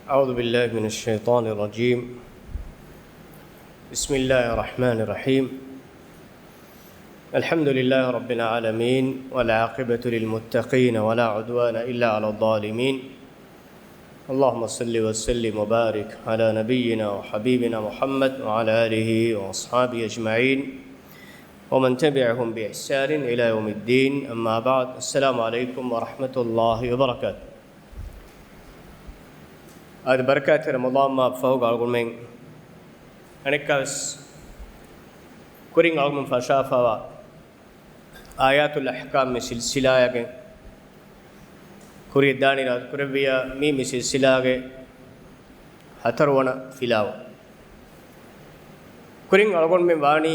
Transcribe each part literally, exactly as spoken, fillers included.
أعوذ بالله من الشيطان الرجيم. بسم الله الرحمن الرحيم. الحمد لله رب العالمين، والعاقبة للمتقين، ولا عدوان إلا على الظالمين. اللهم صل وسلم وبارك على نبينا وحبيبنا محمد وعلى آله وأصحابه أجمعين، ومن تبعهم بإحسان إلى يوم الدين. أما بعد، السلام عليكم ورحمة الله وبركاته. އަދި ބަރަކާތްތެރި ރަމަޟާން މަހަށް ފަހުގަ އަޅުގަނޑުމެން އަނެއްކާވެސް ކުރިން އަޅުގަނޑު ފަށާފަވާ އާޔާތުލް އަޙްކާމް މި ސިލްސިލާއަކަށް ކުރިއަށްދާނީ ރާދުކުރެއްވިއްޔާ، މީ މި ސިލްސިލާގެ ހަތަރުވަނަ ފިލާވަ. ކުރިން އަޅުގަނޑުމެން ވާނީ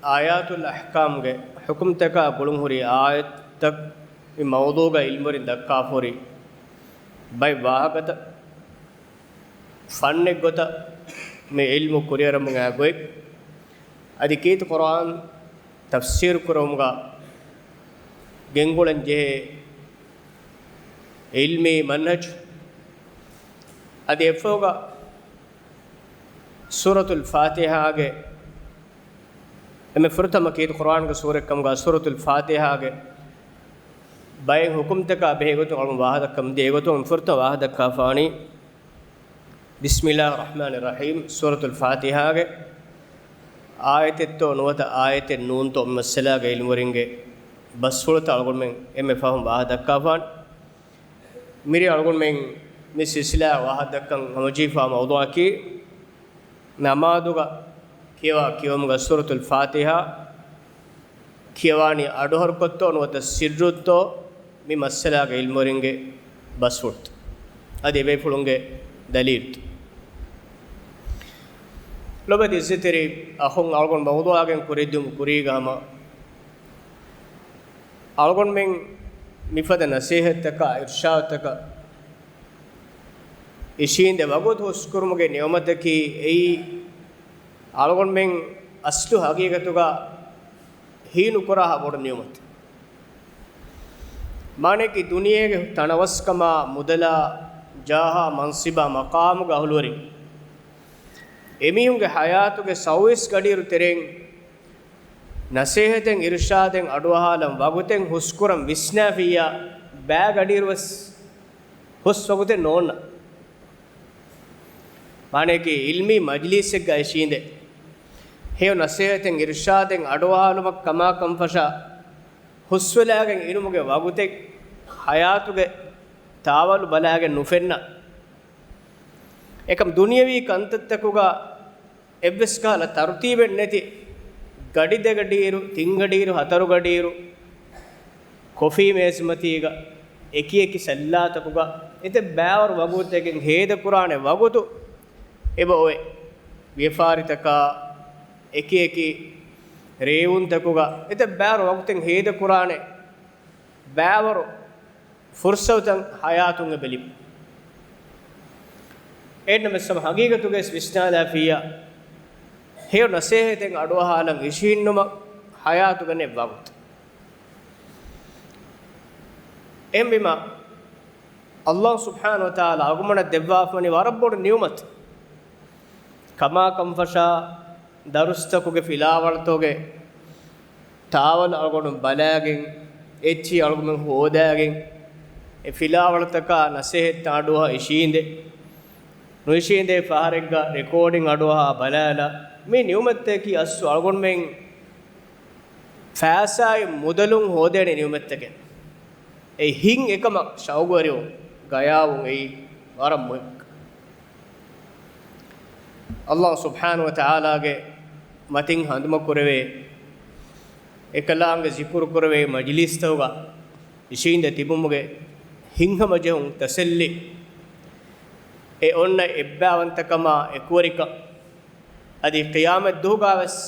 އާޔާތުލް އަޙްކާމްގެ ޙުކުމްތަކާ ގުޅުންހުރި އާޔަތްތައް މި މައުޟޫގަ ޢިލްމުވެރިން ދައްކާފަހުރި ބައެއް ވާހަކަތައް. ފަންނެއްގޮތަށް މި ޢިލްމު ކުރިއަރަމުން އައި ގޮތް، އަދި ކީރިތި ޤުރްއާން ތަފްސީރު ކުރުމުގަ ގެންގުޅަން ޖެހޭ ޢިލްމީ މަންހަޖު، އަދި އެއަށްފަހުގަ ސޫރަތުލް ފާތިޙާގެ އެންމެ ފުރަތަމަ ކީރިތި ޤުރްއާންގެ ސޫރައެއްކަމުގަ ސޫރަތުލް ފާތިޙާގެ ބައެއް ޙުކުމްތަކާ ބެހޭ ގޮތުން އަޅުގަނޑު ވާހަކަ ދައްކަމުން ދިޔަ ގޮތުން ފުރަތަމަ ވާހަކަ ދައްކާފާނީ، بسم الله الرحمن الرحيم، ސޫރަތުލް ފާތިޙާގެ އާޔަތެއްތޯ ނުވަތަ އާޔަތެއް ނޫންތޯ މި މައްސަލާގެ ޢިލްމުވެރިންގެ ބަސްފުޅުތައް އަޅުގަނޑުމެން އެންމެ ފަހުން ވާހަކަ ދައްކާފާނެ. މިރޭ އަޅުގަނޑުމެން މި ސިލްސިލާ ވާހަކަ ދައްކަން ހަމަޖެހިފާ މައުޟޫޢަކީ، ނަމާދުގަ ކިޔަވާ ކިޔުމުގަ ސޫރަތުލް ފާތިޙާ ކިޔަވާނީ އަޑުއަހަރުކޮށްތޯ ނުވަތަ ސިއްރުތޯ މި މައްސަލާގެ ޢިލްމުވެރިންގެ ބަސްފުޅުތައް އަދި އެބޭފުޅުންގެ ދަލީލުތައް. ލޮބުވެތި ޢިއްޒަތްތެރި އަޚުން، އަޅުގަނޑު މައުޟޫޢާގެން ކުރިއަށްދިއުމުގެ ކުރީގަ ހަމަ އަޅުގަނޑުމެން މިފަދަ ނަސޭހަތްތަކާ އިރްޝާދުތަކަށް އިށީނދެ ވަގުތު ހުސްކުރުމުގެ ނިޢުމަތަކީ އެއީ އަޅުގަނޑުމެން އަސްލު ހަގީގަތުގަ ހީނުކުރާހާ ބޮޑު ނިޢުމަތެއް. މާނައަކީ ދުނިޔޭގެ ތަނަވަސްކަމާ، މުދަލާ، ޖާހާ، މަންސިބާ، މަޤާމުގެ އަހުލުވެރިން އެމީހުންގެ ޙަޔާތުގެ ސައުވީސް ގަޑިއިރު ތެރެއިން ނަސޭހަތެއް، އިރްޝާދެއް، އަޑުއަހާލަން ވަގުތެއް ހުސްކުރަން ވިސްނާފިއްޔާ، ބައި ގަޑިއިރުވެސް ހުސް ވަގުތެއް ނޯންނާނެ. މާނައަކީ ޢިލްމީ މަޖިލީސެއްގަ އިށީނދެ ހެޔޮ ނަސޭހަތެއް، އިރްޝާދެއް، އަޑުއަހާލުމަށް ކަމާ ކަންފަށާ ހުސްވެލާގެން އިނުމުގެ ވަގުތެއް ޙަޔާތުގެ ތާވަލު ބަލާގެން ނުފެންނަ. އެކަމް ދުނިޔަވީ ކަންތައްތަކުގަ އެއްވެސް ކަހަލަ ތަރުތީބެއް ނެތި ގަޑި ދެގަޑިއިރު، ތިންގަޑިއިރު، ހަތަރުގަޑިއިރު، ކޮފީ މޭޒުމަތީގަ، އެކިއެކި ސައްލާތަކުގަ އެތައް ބައިވަރު ވަގުތެއްގެން ހޭދަކުރާނެ ވަގުތު އެބަ އޮވޭ. ވިޔަފާރިތަކާ، އެކިއެކި ރޭވުންތަކުގަ އެތައް ބައިވަރު ވަގުތެއް ހޭދަކުރާނެ ބައިވަރު ފުރުސަތުތައް ޙަޔާތުން އެބަ ލިބޭ. އެހެންނަމަވެސް ހަމަ ހަގީގަތުގައި ވިސްނާލާފިއްޔާ، ހެޔޮ ނަސޭހަތެއް އަޑުއަހާލަން އިށީންނުމަށް ޙަޔާތުގަ ނެތް ވަގުތު. އެހެންވީމަ، ﷲ ސުބްޙާނަހޫ ވަތަޢާލާ އަޅުގަނޑުމެންނަށް ދެއްވާފަވަނީ ވަރަށް ބޮޑު ނިޢުމަތެއް. ކަމާ ކަންފަށާ ދަރުސްތަކުގެ ފިލާވަޅުތަކުގެ ތާވަލު އަޅުގަނޑު ބަލާގެން، އެއްޗިހި އަޅުގަނޑު ހޯދާގެން، އެ ފިލާވަޅުތަކާ ނަސޭހަތްތައް އަޑުއަހާ އިށީނދެ، ނުއިށީނދޭ ފަހަރެއްގަ ރެކޯޑިން އަޑުއަހާ ބަލާލާ، މި ނިޢުމަތްތަކަކީ އަސްލު އަޅުގަނޑުމެން ފައިސާއިން މުދަލުން ހޯދޭނެ ނިޢުމަތްތަކެއް. އެ ހިތް އެކަމަށް ޝައުގުވެރިވުން، ގަޔާވުން އެއީ ވަރަށް މުހިއްމު. ﷲ ސުބްޙާނަހޫ ވަތަޢާލާގެ މަތިން ހަނދުމަކުރެވޭ، އެކަލާނގެ ޒިކުރު ކުރެވޭ މަޖިލީސްތަކުގަ އިށީނދެ ތިބުމުގެ ހިތްހަމަޖެހުން، ތަސައްލީ، އެ އޮންނަ އެއްބައިވަންތަކަމާ އެކުވެރިކަން، އަދި ޤިޔާމަތް ދުވަހުގަވެސް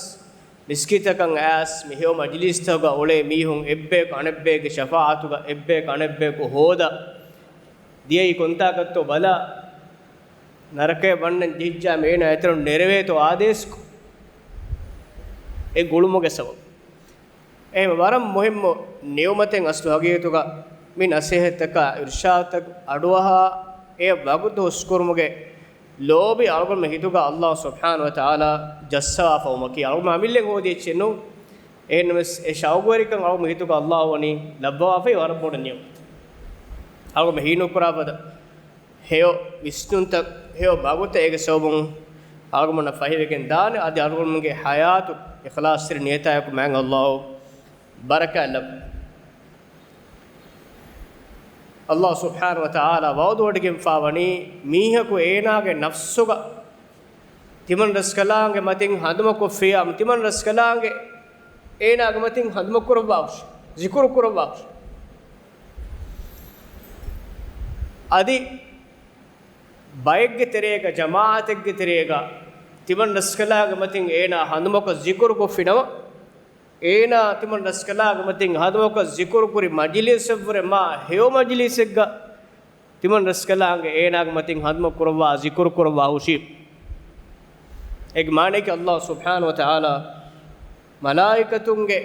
މިސްކިތަކަށް އައިސް މި ހެޔޮ މަޖިލީސްތަކުގަ އުޅޭ މީހުން އެއްބަޔަކު އަނެއްބައެއްގެ ޝަފާޢަތުގަ އެއްބަޔަކު އަނެއްބަޔަކު ހޯދާ، ދިޔައީ ކޮންތާކަށްތޯ ބަލާ، ނަރަކަޔަށް ވަންނަން ޖެހިއްޖާ މި އޭނާ އެތެރެއިން ނެރެވޭތޯ އާދޭސްކޮށް، އެ ގުޅުމުގެ ސަބަބު. އެހެން ވަރަށް މުހިއްމު ނިޢުމަތެއް އަސްލު ހަގީގަތުގަ މި ނަސޭހަތްތަކާ އިރްޝާދުތައް އަޑުއަހާ އެ ވަގުތު ހުސްކުރުމުގެ ލޯބި އަޅުގަނޑުމެ ހިތުގަ އައްލާހު ސުބްޙާނަހު ވަތަޢާލާ ޖައްސަވާފަ ވުމަކީ، އަޅުގަނޑު އަމިއްލައަށް ހޯދި އެއްޗެއް ނޫން. އެހެންނަމަވެސް، އެ ޝައުގުވެރިކަން އަޅުގަނޑުމެ ހިތުގަ އައްލާހު ވަނީ ލައްވަވާފައި ވަރަށް ބޮޑު ނިޢުމަތެއް. އަޅުގަނޑުމެ ހީނުކުރާ ފަދަ ހެޔޮ ވިސްނުންތައް، ހެޔޮ ވަގުތެއް އޭގެ ސަބަބުން އަޅުގަނޑުމެންނަށް ފަހިވެގެން ދާނެ. އަދި އަޅުގަނޑުމެންގެ ޙަޔާތު އިޚްލާޞްތެރި ނިޔަތާއެކު މާތް އައްލާހު ބަރަކާތް ލައްވަ. އައްލާހު ސުބްޙާނަހު ވަތަޢާލާ ވަޢުދުވޮޑިގެންފާވަނީ، މީހަކު އޭނާގެ ނަފްސުގަ ތިމަން ރަސްކަލާނގެ މަތިން ހަނދުމަކޮށްފިޔާ، ތިމަން ރަސްކަލާނގެ އޭނާގެ މަތިން ހަނދުމަކުރައްވާހުށި، ޒިކުރު ކުރައްވާހުށި. އަދި ބައެއްގެ ތެރޭގަ، ޖަމާޢަތެއްގެ ތެރޭގަ ތިމަން ރަސްކަލާނގެ މަތިން އޭނާ ހަނދުމަކޮށް ޒިކުރު ކޮށްފިނަމަ، އޭނާ ތިމަން ރަސްކަލާނގެ މަތިން ހަނދުމަކޮށް ޒިކުރު ކުރި މަޖިލީސެއްވުރެ މާ ހެޔޮ މަޖިލީސެއްގަ ތިމަން ރަސްކަލާނގެ އޭނާގެ މަތިން ހަނދުމަ ކުރައްވާ، ޒިކުރު ކުރައްވާ ހުށީ. އޭގެ މާނައަކީ އައްލާހު ސުބްޙާނަހު ވަތަޢާލާ މަލާއިކަތުންގެ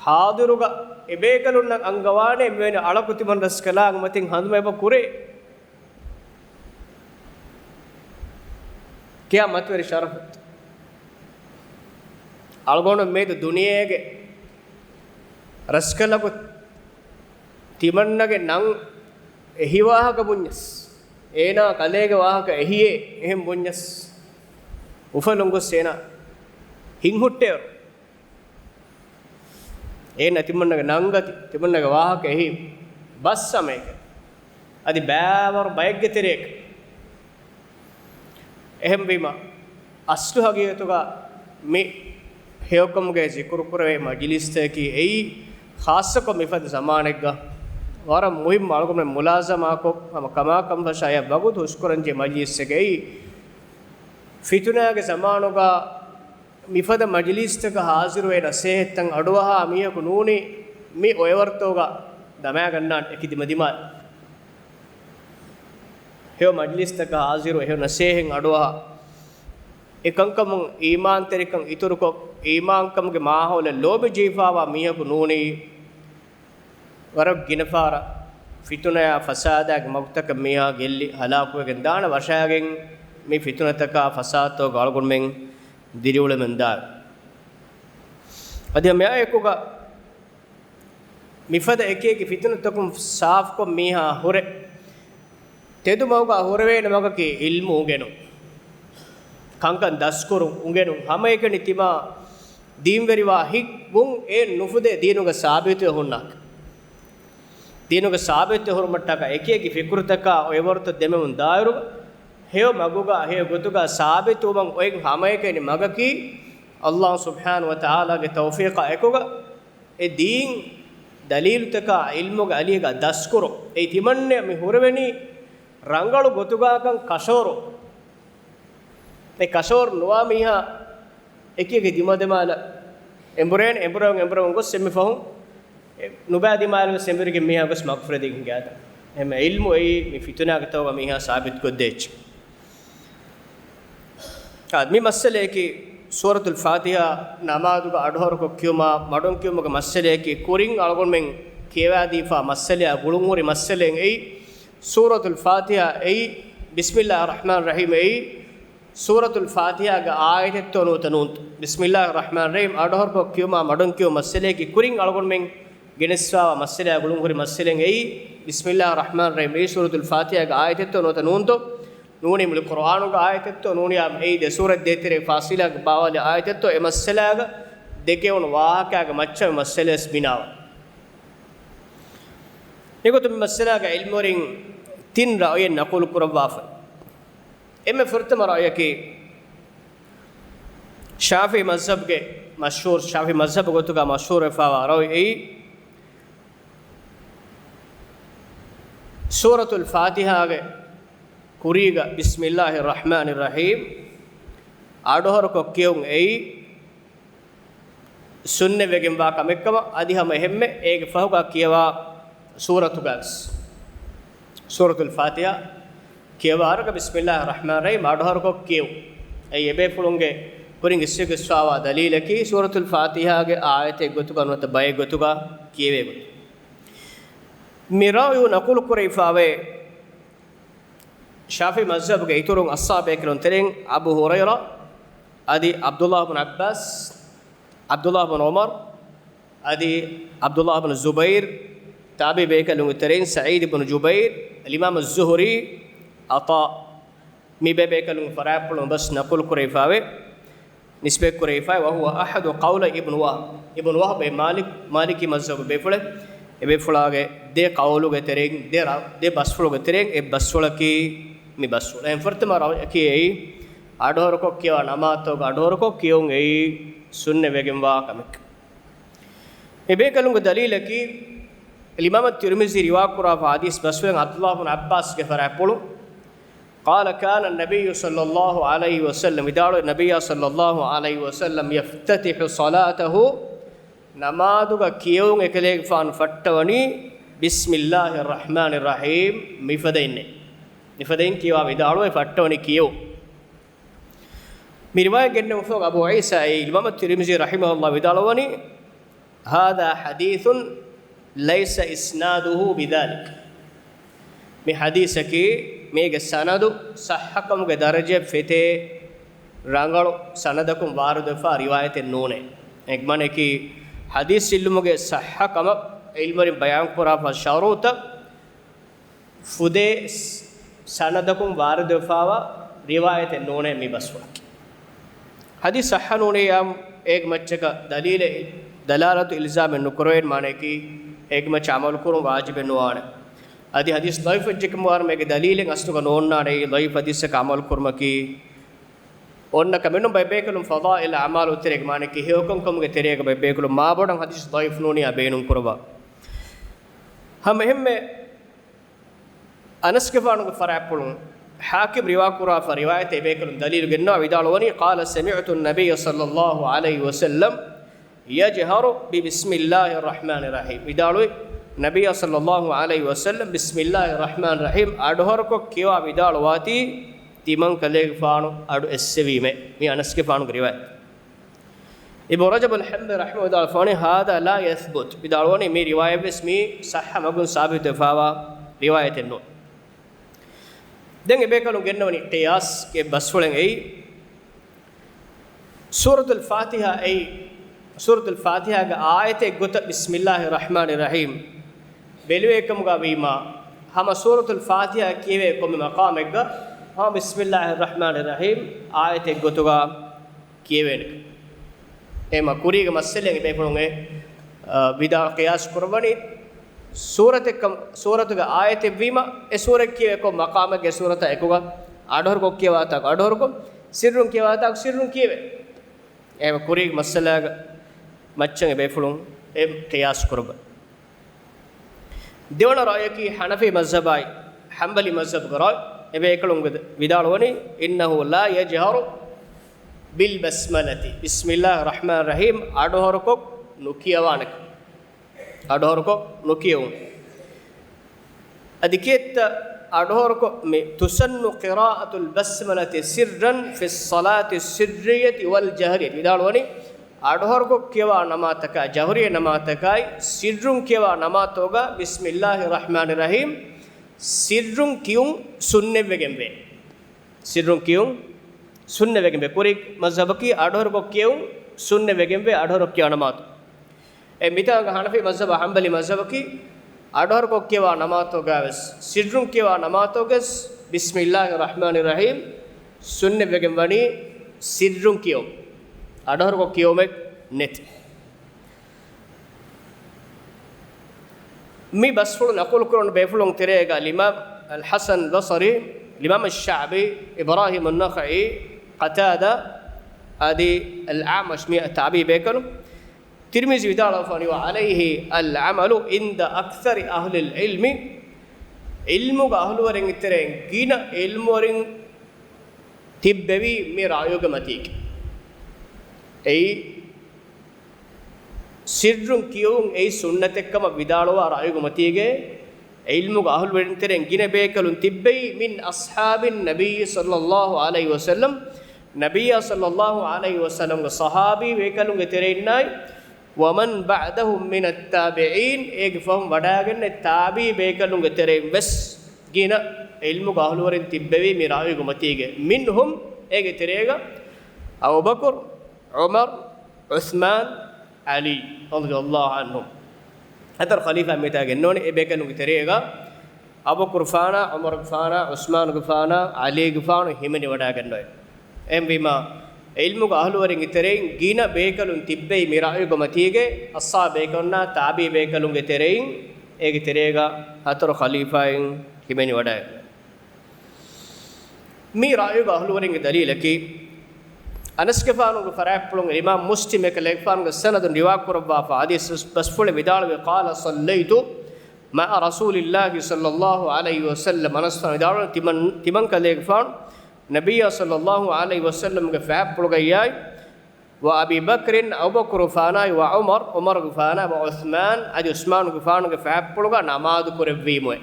ޙާޟިރުގަ އެބޭކަލުންނަށް އަންގަވާނެ މިވެނި އަޅަކު ތިމަން ރަސްކަލާނގެ މަތިން ހަނދުމަ އެބަ ކުރޭ. ކިޔާ މަތިވެރި ޝަރަފު. އަޅުގަނޑު މިއަދު ދުނިޔޭގެ ރަސްކަލަކު ތިމަންނަގެ ނަން އެހި ވާހަކަ ބުންޏަސް، އޭނާ ކަލޭގެ ވާހަކަ އެހިއޭ އެހެން ބުންޏަސް، އުފަލުން ގޮސް އޭނާ ހިތްހުއްޓޭ. އޭނަ ތިމަންނަގެ ނަންގަތި، ތިމަންނަގެ ވާހަކަ އެހީ ބަސް ސަމައެކެ. އަދި ބައިވަރު ބައެއްގެ ތެރޭގަ. އެހެންވީމަ، އަސްލު ހަގީގަތުގަ މި ހެޔޮކަމުގެ ޒިކުރު ކުރެވޭ މަޖިލީސްތަކަކީ އެއީ، ޚާއްޞަކޮށް މިފަދަ ޒަމާނެއްގަ ވަރަށް މުހިއްމު އަޅުގަނޑުމެން މުލާޒަމާކޮށް، ހަމަ ކަމާކަންފަށާ އެ ވަގުތު ހުސްކުރަންޖެހޭ މަޖިލީސްތަކެއް. އެއީ، ފިތުނާގެ ޒަމާނުގަ މިފަދަ މަޖިލީސްތަކަށް ހާޒިރުވެ ނަސޭހަތްތައް އަޑުއަހާ މީހަކު ނޫނީ، މި އޮއެވަރުތޯގަ ދަމާގަންނާނެ އެކި ދިމަދިމާލަށް. ހެޔޮ މަޖިލީސްތަކަށް ހާޒިރު، ހެޔޮ ނަސޭހަތް އަޑުއަހާ، އެކަންކަމުން އީމާންތެރިކަން އިތުރުކޮށް، އީމާންކަމުގެ މާހައުލެއް ލޯބި ޖެހިފާވާ މީހަކު ނޫނީ، ވަރަށް ގިނަ ފަހަރަށް ފިތުނަޔާ ފަސާދާގެ މަގުތަކަށް މީހާ ގެއްލި ހަލާކުވެގެން ދާނެ، ވަށާގެން މި ފިތުނަތަކާ ފަސާދަތަކުގަ އަޅުގަނޑުމެން ދިރިއުޅެމެން ދާނެ. އަދި މިއާއެކުގަ މިފަދަ އެކިއެކި ފިތުނަތަކުން ސާފުކޮށް މީހާ ހުރެ، ތެދު މަގުގަ ހުރެވޭނެ މަގަކީ ޢިލްމު އުނގެނުން، ކަންކަން ދަސްކުރުން، އުނގެނުން، ހަމައެކަނި ތިމާ ދީންވެރިވާ ހިތް ވުން އެ ނުފުދޭ ދީނުގަ ސާބިތުވެ ހުންނާކަށް. ދީނުގަ ސާބިތުވެ ހުރުމަށްޓަކާ އެކިއެކި ފިކުރުތަކާ އޮއެވަރުތައް ދެމެމުން ދާއިރުގަ، ހެޔޮ މަގުގަ ހެޔޮ ގޮތުގަ ސާބިތުވުމަށް އޮތް ހަމައެކަނި މަގަކީ، އައްލާހު ސުބްޙާނަހު ވަތަޢާލާގެ ތައުފީޤާ އެކުގަ އެ ދީން ދަލީލުތަކާ ޢިލްމުގެ އަލިއަކަށް ދަސްކުރުން. އެއީ ތިމަންނެ މި ހުރެވެނީ ރަނގަޅު ގޮތުގާކަން ކަށަވަރު. އެ ކަށަވަރު ނުވާ މީހާ އެކިއެކި ދިމަދިމާލަށް އެނބުރޭނެ، އެނބުރަވަން އެނބުރަވަން ގޮސް އެންމެ ފަހުން އެ ނުބައި ދިމާލުވެސް އެނބުރިގެން މީހާ ގޮސް މަގުފުރެދީގެން ގާތަން. އެހެން ޢިލްމު އެއީ މި ފިތުނާގެ ތައުގަ މީހާ ސާބިތުކޮށްދޭ އެއްޗެއް. އާ، މި މައްސަލަޔަކީ ސޫރަތުލް ފާތިޙާ ނަމާދުގަ އަޑުހަރުކޮށް ކިޔުމާ މަޑުން ކިޔުމުގެ މައްސަލަޔަކީ ކުރިން އަޅުގަނޑުމެން ކިޔަވާދީފާ މައްސަލަޔާ ގުޅުންހުރި މައްސަލައެއް އެއީ، ސޫރަތުލް ފާތިޙާ އެއީ، ބިސްމިއްލާހި ރަޙްމާނި ރަޙީމް އެއީ، ސޫރަތުލް ފާތިޙާގެ އާޔަތެއްތޯ ނުވަތަ ނޫންތޯ؟ ބިސްމިއްލާހި ރަޙްމާނި ރަޙީމް އަޑުހަރުކޮށް ކިޔުމާ މަޑުން ކިޔުމުގެ މައްސަލަޔަކީ ކުރިން އަޅުގަނޑުމެން ގެނެސްފާވާ މައްސަލަޔާ ގުޅުންހުރި މައްސަލައެއް އެއީ، ބިސްމިއްލާހި ރަޙްމާނި ރަޙީމް އެއީ ސޫރަތުލް ފާތިޙާގެ އާޔަތެއްތޯ ނުވަތަ ނޫންތޯ؟ ނޫނީ މުޅި ޤުރުއާނުގެ އާޔަތެއްތޯ؟ ނޫނީ އެއީ ދެ ސޫރަތް ދޭތެރޭ ފާޞިލާގެ ބާވާލި އާޔަތެއްތޯ؟ އެ މައްސަލާގަ ދެކެވުނު ވާހަކާގެ މައްޗަށް މި މައްސަލަޔަސް ބިނާވާ. މިގޮތުން މި މައްސަލާގެ ޢިލްމުވެރިން ތިން ރައުޔެއް ނަޤުލު ކުރައްވާފަ. އެންމެ ފުރަތަމަ ރައުޔަކީ، ޝާފިޢީ މަޒްހަބުގެ މަޝްހޫރު، ޝާފިޢީ މަޒްހަބު ގޮތުގަ މަޝްހޫރުވެފާވާ ރައުޔު އެއީ، ސޫރަތުލް ފާތިޙާގެ ކުރީގަ ބިސްމިއްލާހި ރަޙްމާނި ރަޙީމް އަޑުހަރުކޮށް ކިޔުން އެއީ، ސުންނަތްވެގެންވާ ކަމެއްކަމަށް އަދި ހަމަ އެހެންމެ އޭގެ ފަހުގަ ކިޔަވާ ސޫރަތުގަވެސް، ސޫރަތުލް ފާތިޙާ ކިޔަވާއިރުގަ ބިސްމިއްލާހި ރަޙްމާނި ރަޙީމް އަޑުހަރުކޮށް ކިޔެވުން. އެއީ އެބޭފުޅުންގެ ކުރިން އިސްވެގެންފާވާ ދަލީލަކީ، ސޫރަތުލް ފާތިޙާގެ އާޔަތެއް ގޮތުގަ ނުވަތަ ބައެއް ގޮތުގަ ކިޔެވޭ ގޮތު. މި ރައުޔު ނަޤުލު ކުރެވިފާވޭ، ޝާފިޢީ މަޒްހަބުގެ އިތުރުން އައްސާބޭކަލުން ތެރެއިން އަބޫ ހުރައިރާ، އަދި ޢަބްދުﷲ ބުން ޢައްބާސް، ޢަބްދުﷲ ބުން ޢުމަރު، އަދި ޢަބްދުﷲ ބުން ޒުބައިރު، ތާބިޢީ ބޭކަލުންގެ ތެރެއިން ސަޢީދު ބުން ޖުބައިރު، އަލްއިމާމު ޒުހުރީ، ޢަޠާ، މި ބޭބޭކަލުންގެ ފަރާތްޕުޅުން ބަސް ނަޤުލު ކުރެވިފައިވޭ، ނިސްބަތް ކުރެވިފައި، وهو أحد قولي ابن وهب. އިބްނު ވަހްބު އެ މާލިކް، މާލިކީ މަޒްހަބު ބޭފުޅެއް، އެ ބޭފުޅާގެ ދެ ޤައުލުގެ ތެރެއިން، ދެ ރަ-، ދެ ބަސްފުޅުގެ ތެރެއިން އެއް ބަސްފުޅަކީ މި ބަސްފުޅު. އެހެން ފުރަތަމަ ރައުޔަކީ އެއީ، އަޑުހަރުކޮށް ކިޔަވާ ނަމާދުގަ އަޑުހަރުކޮށް ކިޔުން އެއީ ސުންނަތް ވެގެންވާ ކަމެއް. މި ބޭކަލުންގެ ދަލީލަކީ، އިމާމު ތިރްމިޒީ ރިވާކުރާ ޙަދީޘް ބަސްފުޅެއް ޢަބްދުﷲ ބުން ޢައްބާސްގެ ފަރާތްޕުޅު، قال كان النبي صلى الله عليه وسلم، ވިދާޅުވި ނަބިއްޔާ صلى الله عليه وسلم يفتتح صلاته، ނަމާދުގަ ކިޔެވުން އެކަލޭގެފާނު ފައްޓަވަނީ، بسم الله الرحمن الرحيم، މިފަދައިންނޭ. މިފަދައިން ކިޔަވާ ވިދާޅުވެ ފައްޓަވަނީ ކިޔެވުން. މި ރިވާޔަތް ގެންނެވުމުގަ އަބޫ ޢީސާ އިމާމު ތިރްމިޒީ ރަޙިމަހުﷲ ވިދާޅުވަނީ، هذا حديث ليس إسناده بذلك. މި ޙަދީޘަކީ މީގެ ސަނަދު ޞައްޙަކަމުގެ ދަރަޖައަށް ފެތޭ ރަނގަޅު ސަނަދަކުން ވާރިދުވެފާ ރިވާޔަތެއް ނޫނޭ. އެ މާނައަކީ ޙަދީޘް ޢިލްމުގެ ޞައްޙަކަމަށް ޢިލްމުވެރިން ބަޔާންކުރާފަ ޝަރުޠަށް ފުދޭ ސަނަދަކުން ވާރިދުވެފާވާ ރިވާޔަތެއް ނޫނޭ މި ބަސްފުޅަކީ. ޙަދީޘް ޞައްޙަ ނޫނީ އާ އޭގެ މައްޗަކަށް ދަލީލެއް، ދަލާލަތު އިލްޒާމެއް ނުކުރެވޭނެ މާނައަކީ، އޭގެ މައްޗަށް ޢަމަލު ކުރުން ވާޖިބެއް ނުވާނެ. އަދި ޙަދީޘް ޟަޢީފް ވެއްޖެކަމުގަ މީގެ ދަލީލެއް އަސްލުގަ ނޯންނާނެ، އެއީ ޟަޢީފް ޙަދީޘަކަށް ޢަމަލު ކުރުމަކީ. އޮންނަ ކަމެއް ނޫން، ބައެއް ބޭކަލުން ފަޟާއިލް އަޢުމާލު ތެރޭގަ މާނައަކީ ހެޔޮކަންކަމުގެ ތެރޭގަ ބައެއް ބޭކަލުން މާބޮޑަށް ޙަދީޘް ޟަޢީފް ނޫނީ އާ ބޭނުން ކުރައްވާ. ހަމަ އެހެންމެ އަނަސްގެފާނުގެ ފަރާތްޕުޅުން ޙާކިމް ރިވާކުރާފަ ރިވާޔަތެއް އެބޭކަލުން ދަލީލު ގެންނަވާ ވިދާޅުވަނީ، قال سمعت النبي صلى الله عليه وسلم يجهر ببسم الله الرحمن الرحيم. ވިދާޅުވި، ނަބިއްޔާ صلى الله عليه وسلم بسم الله الرحمن الرحيم އަޑުހަރުކޮށް ކިޔަވާ ވިދާޅުވާތީ، ތިމަން ކަލޭގެފާނު އަޑު އެއްސެވީމޭ. މި އަނަސްގެފާނުގެ ރިވާޔަތް. އިބްނު ރަޖަބު އަލް ޙަންބަލީ ރަޙިމަހުﷲ ވިދާޅުވާފާނީ، هذا لا يثبت. ވިދާޅުވަނީ މި ރިވާޔަތްވެސް މީ ޞައްޙަ މަގުން ސާބިތުވެފާވާ ރިވާޔަތެއް ނޫން. ދެން އެބޭކަލުން ގެންނަވަނީ ޤިޔާސްގެ ބަސްފުޅެއް އެއީ، ސޫރަތުލް ފާތިޙާ އެއީ، ސޫރަތުލް ފާތިޙާގެ އާޔަތެއް ގޮތަށް بسم الله الرحمن الرحيم ބެލުވޭކަމުގަ ވީމާ، ހަމަ ސޫރަތުލް ފާތިޙާ ކިޔެވޭ ކޮންމެ މަޤާމެއްގަ، ހަމަ بسم الله الرحمن الرحيم އާޔަތެއް ގޮތުގަ ކިޔެވޭނެ. އެމަ ކުރީގެ މައްސަލައިން އެބޭފުޅުން އެ، އަ، ވިދާ ޤިޔާސް ކުރައްވަނީ ސޫރަތެއްކަމް، ސޫރަތުގެ އާޔަތެއްވީމަ، އެ ސޫރަތް ކިޔެވޭ ކޮން މަޤާމެއްގެ ސޫރަތާ އެކުގަ އަޑުހަރުކޮށް ކިޔަވާތާކު އަޑުހަރުކޮށް، ސިއްރުން ކިޔަވާތާކު ސިއްރުން ކިޔެވޭ. އެމަ ކުރީގެ މައްސަލާގެ މައްޗަށް އެބޭފުޅުން އެ ޤިޔާސް ކުރައްވަ. ދެވަނަ ރައުޔަކީ ޙަނަފީ މަޒްހަބާއި ޙަންބަލީ މަޒްހަބުގެ ރައު. އެބޭކަލުންގެ ވިދާޅުވަނީ، إنه لا يجهر بالبسملة، بسم الله الرحمن الرحيم އަޑުހަރުކޮށް ނުކިޔަވާނެ. އަޑުހަރުކޮށް ނުކިޔެވުން. އަދި ކިއެއްތަ އަޑުހަރުކޮށް މި، تسن قراءة البسملة سرا في الصلاة السرية والجهرية. ވިދާޅުވަނީ، އަޑުހަރުކޮށް ކިޔަވާ ނަމާދުތަކާ، ޖަހުރީ ނަމާދުތަކާއި، ސިއްރުން ކިޔަވާ ނަމާދުތަކުގަ بسم الله الرحمن الرحيم ސިއްރުން ކިޔުން ސުންނަތްވެގެންވޭ. ސިއްރުން ކިޔުން ސުންނަތްވެގެންވޭ. ކުރީގެ މަޒްހަބަކީ އަޑުހަރުކޮށް ކިޔެވުން ސުންނަތްވެގެންވޭ އަޑުހަރުކޮށް ކިޔަވާ ނަމާދު. އެ މިތާނގަ ޙަނަފީ މަޒްހަބަށް ޙަންބަލީ މަޒްހަބަކީ އަޑުހަރުކޮށް ކިޔަވާ ނަމާދުގަވެސް، ސިއްރުން ކިޔަވާ ނަމާދުގަވެސް بسم الله الرحمن الرحيم ސުންނަތްވެގެން ވަނީ ސިއްރުން ކިޔުން. އަޑުހަރުކޮށް ކިޔުމެއް ނެތި. މި ބަސްފުޅު ނަޤުލު ކުރުނު ބޭފުޅުން ތެރޭގަ އިމާމް އަލް ޙަސަން ބަޞްރީ، އިމާމް ޝަޢުބީ، އިބްރާހީމު ނަޚަޢީ، ޤަތާދާ، އަދި އަލް އަޢުމަޝް މި ތާބިޢީ ބޭކަލުން. ތިރްމިޒީ ވިދާޅުވެފަ ވަނީ، وعليه العمل عند أكثر أهل العلم، ޢިލްމުގެ އަހުލުވެރިންގެ ތެރެއިން ގިނަ ޢިލްމުވެރިން ތިއްބެވީ މި ރައުޔުގެ މަތީގަ. އެއީ، ސިއްރުން ކިޔުން އެއީ ސުންނަތެއްކަމަށް ވިދާޅުވާ ރައުޔުގެ މަތީގައި، ޢިލްމުގެ އަހުލުވެރިން ތެރެއިން ގިނަ ބޭކަލުން ތިއްބެވީ، من أصحاب النبي صلى الله عليه وسلم، ނަބިއްޔާ صلى الله عليه وسلم ގެ ޞަޙާބީ ބޭކަލުންގެ ތެރެއިންނާއި، ومن بعدهم من التابعين، އޭގެ ފަހުން ވަޑައިގެންނެވި ތާބިޢީ ބޭކަލުންގެ ތެރެއިން ވެސް ގިނަ ޢިލްމުގެ އަހުލުވެރިން ތިއްބެވީ މި ރައުޔުގެ މަތީގަ. މިންހުމް، އޭގެ ތެރޭގަ އަބޫބަކުރު، ޢުމަރު، ޢުސްމާން، ޢަލީ، ރަޟިޔަﷲ ޢަންހުމް. ހަތަރު ޚަލީފާ މިތާ ގެންނޯނެ. އެ ބޭކަލުންގެ ތެރޭގަ އަބޫބަކުރުގެފާނާ، ޢުމަރުގެފާނާ، ޢުސްމާނުގެފާނާ، ޢަލީގެފާނު ހިމެނިވަޑައިގަންނަވައި. އެހެންވީމާ، ޢިލްމުގެ އަހުލުވެރިންގެ ތެރެއިން ގިނަ ބޭކަލުން ތިއްބެވި މި ރައުޔުގެ މަތީގަ، އަޞްޙާބު ބޭކަލުންނާ ތާބިޢީ ބޭކަލުންގެ ތެރެއިން އޭގެ ތެރޭގަ ހަތަރު ޚަލީފާއިން ހިމެނިވަޑައި. މި ރައުޔުގެ އަހުލުވެރިންގެ ދަލީލަކީ، އަނަސްގެފާނުގެ ފަރާތްޕުޅުން އިމާމް މުސްލިމް އެކަލޭގެފާނުގެ ސަނަދުން ރިވާކުރައްވާފަ ޙަދީޘް ބަސްފުޅެއް ވިދާޅުވި، قال صليت مع رسول الله صلى الله عليه وسلم، އަނަސްފާނު ވިދާޅުވި، ތިމަން، ތިމަން ކަލޭގެފާނު ނަބިއްޔާ ޞައްލައްލާހު ޢަލައިހި ވަސައްލަމްގެ ފަރާތްޕުޅުގައްޔާއި، وأبي بكر، އަބޫބަކުރުގެފާނާއި، وعمر، ޢުމަރުގެފާނާ، وعثمان، އަދި ޢުސްމާނުގެފާނުގެ ފަރާތްޕުޅުގަ ނަމާދު ކުރެއްވީމުއޭ.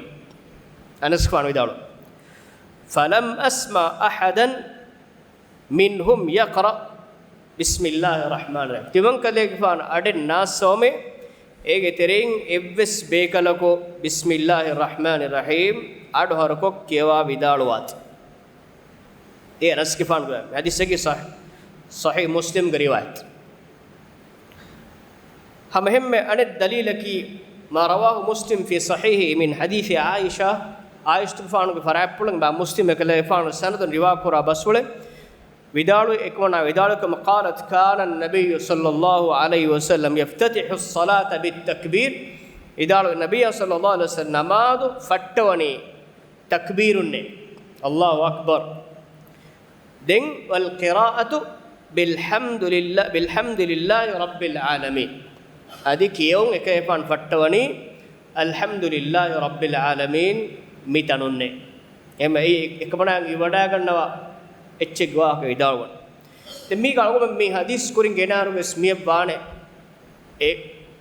އަނަސްގެފާނު ވިދާޅުވި، فلم أسمع أحدا منهم يقرأ بسم الله الرحمن الرحيم. ތިމަން ކަލޭގެފާނު އަޑެއް ނާއްސަވަމޭ، އޭގެ ތެރެއިން އެއްވެސް ބޭކަލަކު بسم الله الرحمن الرحيم އަޑުހަރުކޮށް ކިޔަވާ ވިދާޅުވާތީ. އެ އަނަސްގެފާނުގެ ޙަދީޘަކީ ޞަ-، ޞަޙީޙު މުސްލިމްގެ ރިވާޔަތް. ހަމައެހެންމެ އަނެއް ދަލީލަކީ، ما رواه مسلم في صحيحه من حديث عائشة، ޢާއިޝަތުގެފާނުގެ ފަރާތްޕުޅުން އިމާމް މުސްލިމް އެކަލޭގެފާނު ސަނަދުން ރިވާކުރާ ބަސްފުޅެއް ވިދާޅުވި، އެކަމަނާ ވިދާޅުވި ކަމަށް، قالت كان النبي صلى الله عليه وسلم يفتتح الصلاة بالتكبير، ވިދާޅުވި، ނަބިއްޔާ ޞައްލައްލާހު ޢަލައިހި ވަސައްލަމް ނަމާދު ފައްޓަވަނީ ތަކްބީރުންނޭ. الله أكبر. ދެން، والقراءة بالحمد لله، بالحمد لله رب العالمين. އަދި ކިޔެވުން އެކަލޭގެފާނު ފައްޓަވަނީ الحمد لله رب العالمين މިތަނުންނޭ. އެހެން އެއީ އެކަމަނާ އިވަޑައިގަންނަވާ އެއްޗެއްގެ ވާހަކަ ވިދާޅުވަން. ދެން މީގަ އަޅުގަނޑު މި ޙަދީޘް ކުރިން ގެނާރުވެސް މިއަށް ވާނެ. އެ،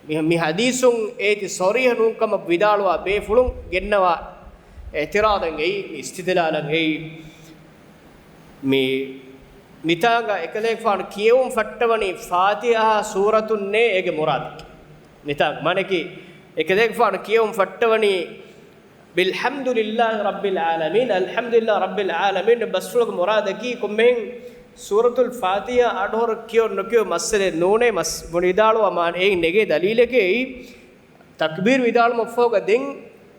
މި، މި ޙަދީޘުން އޭތި ޞަރީޙަ ނޫން ކަމަށް ވިދާޅުވާ ބޭފުޅުން ގެންނަވާ އިޢުތިރާޟެއް އެއީ، މި އިސްތިދްލާލެއް އެއީ، މި، މިތާނގަ އެކަލޭގެފާނު ކިޔެވުން ފައްޓަވަނީ ފާތިޙާ ސޫރަތުންނޭ އޭގެ މުރާދަކީ. މިތާނގަ މާނައަކީ، އެކަލޭގެފާނު ކިޔެވުން ފައްޓަވަނީ بالحمد لله رب العالمين، الحمد لله رب العالمين ބަސްފުޅުގެ މުރާދަކީ ކޮންމެހެން ސޫރަތުލް ފާތިޙާ އަޑުހަރު ކިޔޮ ނުކިޔޮ މައްސަލައެއް ނޫނޭ. މަސް ބުނި ވިދާޅުވާ މާނަ އެއިން ނެގޭ ދަލީލެކޭ އެއީ، ތަކްބީރު ވިދާޅުމަށްފަހުގަ ދެން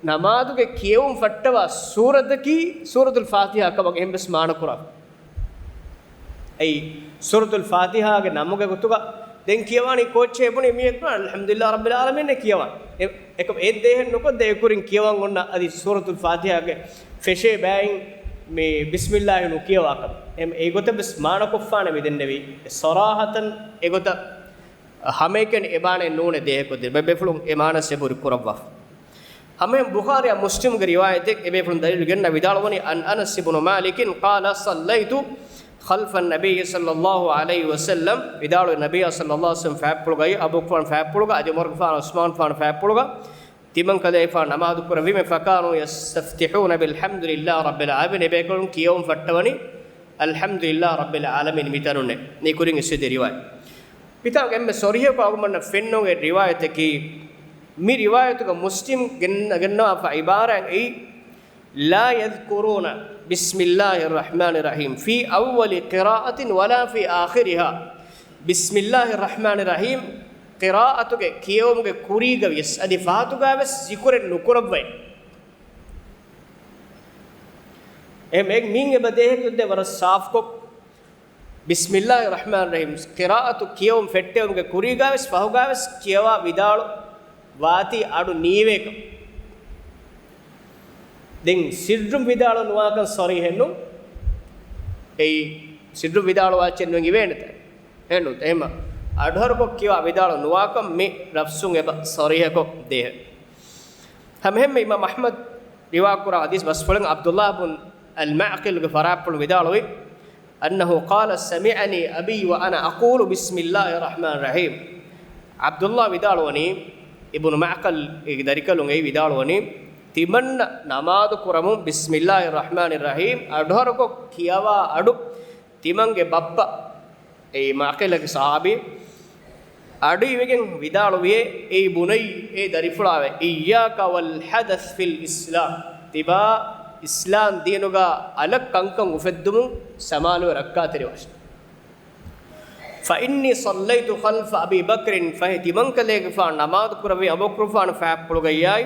ނަމާދުގެ ކިޔެވުން ފައްޓަވާ ސޫރަތަކީ ސޫރަތުލް ފާތިޙާ ކަމަށް އެހެން ވެސް މާނަ ކުރާ. އެއީ، ސޫރަތުލް ފާތިޙާގެ ނަމުގެ ގޮތުގަ ދެން ކިޔަވާނީ ކޯއްޗެއް ބުނީ މީހަކު الحمد لله رب العالمين ކިޔަވާ. އެ، އެކަމް އެ ދޭހެއް ނުކޮށް ދޭ ކުރިން ކިޔަވަން އޮންނަ އަދި ސޫރަތުލް ފާތިޙާގެ ފެށޭ ބައިން މި ބިސްމިއްލާހި ނުކިޔަވާކަމަށް. އެ، އެގޮތަށް ވެސް މާނަކޮށްފާނެ މި ދެންނެވީ. އެ ޞަރާޙަތަން އެގޮތަށް ހަމައެކަނި އެބާނެ ނޫނެ ދޭހަކޮށްދޭ. ބައެއް ބޭފުޅުން އެ މާނަ ސެބުރި ކުރައްވާފަ. ހަމައެހެން ބުޚާރީއާ މުސްލިމްގެ ރިވާޔަތެއް އެބޭފުޅުން ދަލީލު ގެންނަ ވިދާޅުވަނީ، عن أنس بن مالك قال صليت خلف النبي صلى الله عليه وسلم، ވިދާޅުވި ނަބިއްޔާ ޞައްލައްލާހު ޢަލައިހި ވަސައްލަމް ފާތްޕުޅުގައި، އަބޫބަކުރު ފާތްޕުޅުގަ، އަދި ޢުމަރު ފާން، ޢުސްމާނު ފާން ފާތްޕުޅުގަ، ތިމަން ކަލޭފާން ނަމާދު ކުރެއްވީމެ، فكانوا يستفتحون بالحمد لله رب العالمين، އެބޭކަލުން ކިޔަވުން ފައްޓަވަނީ الحمد لله رب العالمين މިތަނުންނޭ. ނީ ކުރިން އިސްވެދިޔަ ރިވާޔަތް. މިތާގަ އެންމެ ޞަރީޙަކޮށް އަޅުގަނޑަށް ފެންނަ ރިވާޔަތަކީ، މި ރިވާޔަތުގަ މުސްލިމް ގެން-، ގެންނަވާފަ ޢިބާރާތް އެއީ، لا يذكرون بسم الله الرحمن الرحيم في أول قراءة ولا في آخرها. ބިސްމިއްލާހި ރަޙްމާނި ރަޙީމް ޤިރާއަތުގެ ކިޔެވުމުގެ ކުރީގަ ވިޔަސް އަދި ފަހަތުގަ ވެސް ޒިކުރެއް ނުކުރައްވައި. އެހެން މީން އެބަ ދޭހެއް ވަރަށް ސާފުކޮށް، ބިސްމިއްލާހި ރަޙްމާނި ރަޙީމް ޤިރާއަތު ކިޔެވުން ފެއްޓެވުމުގެ ކުރީގަ ވެސް ފަހުގަ ވެސް ކިޔަވާ ވިދާޅު ވާތީ އަޑު ނީވޭކަން. ދެން ސިއްރުން ވިދާޅު ނުވާކަން ޞަރީޙެއްނު. އެއީ ސިއްރުން ވިދާޅުވާ އެއްޗެއް ނުއިވޭނެތަ؟ އެހެންނު. އެހެމަ އަޑުހަރުކޮށް ކިޔަވާ ވިދާޅު ނުވާކަން މި ލަފްޒުން އެބަ ޞަރީޙަކޮށް ދޭހެ. ހަމައެހެންމެ އިމާމް އަޙްމަދު ރިވާކުރާ ޙަދީޘް ބަސްފުޅެއް ޢަބްދުﷲ ބުން އަލް މަޢްޤިލްގެ ފަރާތްޕުޅު ވިދާޅުވި، أنه قال سمعني أبي وأنا أقول بسم الله الرحمن الرحيم. ޢަބްދުﷲ ވިދާޅުވަނީ، އިބްނު މަޢްޤިލް އޭގެ ދަރިކަލުން އެއީ ވިދާޅުވަނީ، ތިމަންނަ ނަމާދު ކުރަމުން ބިސްމިއްލާހި ރަޙްމާނި ރަޙީމް އަޑުހަރުކޮށް ކިޔަވާ އަޑު ތިމަންގެ ބައްޕަ އެއީ މަޢްޤިލްގެ ޞަޙާބީ އަޑު އިވިގެން ވިދާޅުވިއޭ، އޭ ބުނައްޔަ، އޭ ދަރިފުޅާވެ، إياك والحدث في الإسلام. ތިބާ އިސްލާމް ދީނުގަ އަލަށް ކަންކަން އުފެއްދުމުން ސަމާލުވެ ރައްކާތެރިވާށި. فإني صليت خلف أبي بكر، ފަހެ ތިމަންކަލޭގެފާނު ނަމާދު ކުރެއްވީ އަބޫބަކުރުފާނު ފާތްޕުޅުގައްޔާއި،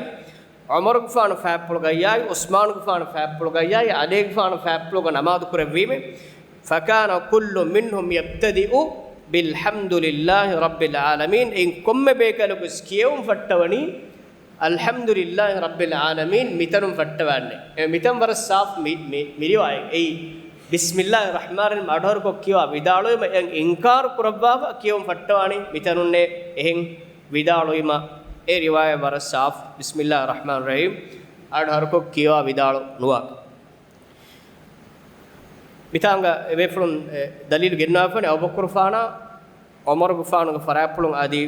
ޢުމަރުގެފާނު ފާތްޕުޅުގައްޔާއި، ޢުސްމާނުގެފާނު ފާތްޕުޅުގައްޔާއި، ޢަލީގެފާނު ފާތްޕުޅުގަ ނަމާދު ކުރެއްވީމެ. فكان كل منهم يبتدئ بالحمد لله رب العالمين. އެއިން ކޮންމެ ބޭކަލަކުވެސް ކިޔެވުން ފައްޓަވަނީ الحمد لله رب العالمين މިތަނުން ފައްޓަވާނެ. އެ މިތަން ވަރަށް ސާފު މި، މި، މި ރިވާޔަތް. އެއީ، بسم الله الرحمن الرحيم އަޑުހަރުކޮށް ކިޔަވާ ވިދާޅުވީމަ އެއަށް އިންކާރު ކުރައްވާފަ ކިޔެވުން ފައްޓަވާނީ މިތަނުންނޭ. އެހެން ވިދާޅުވީމަ އެ ރިވާޔަތް ވަރަށް ސާފު، بسم الله الرحمن الرحيم އަޑުހަރުކޮށް ކިޔަވާ ވިދާޅު ނުވާ. މިތާނގަ އެބޭފުޅުން، އެ، ދަލީލު ގެންނަވާފަނެ އަބޫބަކުރުފާނާ، ޢުމަރުގެފާނުގެ ފަރާތްޕުޅުން އަދި